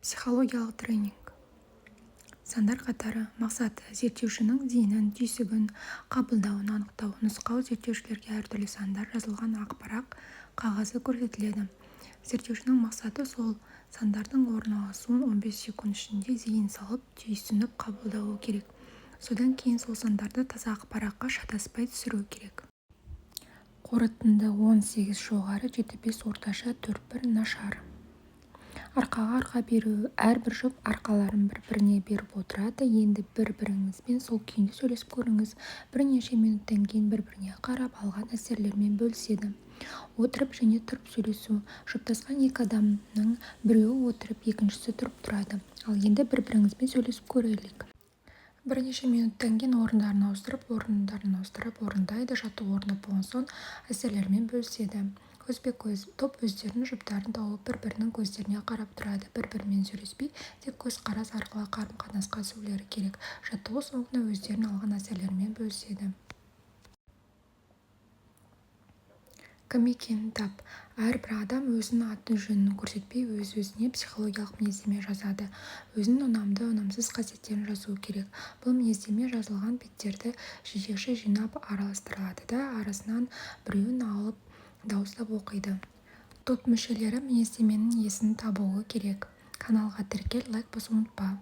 Психологиялық тренинг. Сандар қатары. Мақсаты: зерттеушінің зейінін, түйсігін, қабылдауын анықтау. Нұсқау: Зерттеушілерге әртүрлі сандар жазылған ақ парақ қағазы көрсетіледі. Зерттеушінің мақсаты сол сандардың орналасуын 15 секунд ішінде зейін салып, түйсініп қабылдауы керек. Содан кейін сол сандарды таза ақ параққа шатаспай түсіру керек. Қорытынды: 10, 8 жоғары, 7, 5 орташа, 4, 1 нашар. Арқаға арқа беру. Әрбір жұп арқаларын бір-біріне беріп отырады. Енді бір-біріңізбен сол күйінде сөйлесіп көріңіз. Бірнеше минуттан кейін бір-біріне қарап, алған әсерлерімен бөліседі. Отырып және тұрып сөйлесу. Жұптасқан екі адамның біреуі отырып, екіншісі тұрып тұрады. Ал енді бір-біріңізбен сөйлесіп көрелік. Бірнеше минуттан кейін орындарын ауыстырып, орындарын ауыстырып орындайды. Жаттығу орындап болған соң әсерлерімен бөліседі. Көзбе-көз. Топ өздерінің жұптарын тауып, бір-бірінің көздеріне қарап тұрады. Бір-бірімен сөйлеспей, тек көзқарас арқылы қарым-қатынасқа түсулері керек. Жаттығу соңында өздерінің алған әсерлерімен бөліседі. Кім екенін тап. Әрбір адам өзінің аты-жөнін көрсетпей, өз-өзіне психологиялық мінездеме жазады. Өзінің ұнамды, ұнамсыз қасиеттерін жазуы керек. Бұл мінездеме жазылған беттерді жетекші жинап, араластырады да, арасынан біреуін алып дауыстап оқиды. Топ мүшелері мінездеменің иесін табуы керек. Каналға тіркел, лайк басуды ұмытпа!